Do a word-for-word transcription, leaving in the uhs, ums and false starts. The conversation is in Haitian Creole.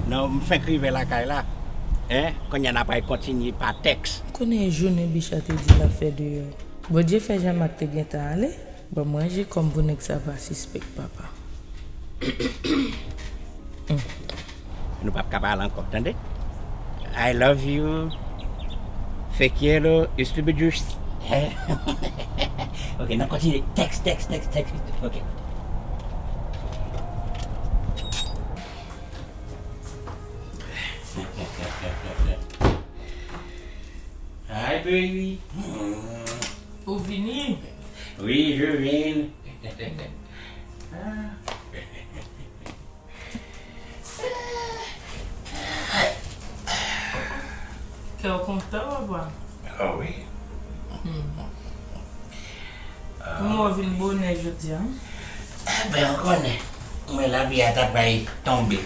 Non, m fenk rive lakay la. Hein? Kounye a n ap pral kontinye pa tèks. Konnen e jounen Bicha te di l ap fè deyò. Bondye fè Jean-Marc te gentan ale. Ban m ranje kò m pou nèg sa pa sispèk, papa. Nou p ap ka pale ankò, tande? I love you. Fekielo, estúpidos. Ok, n ap kontinye. Tèks, tèks, tèks, tèks. Ok. Hi, baby. Ou vini? Wi, je vin. Kè w kontan, papa? Ah wi. Kòman w vin bonè jodi a? Enben, ou konnen, mwen lavi a ta pral tonbe.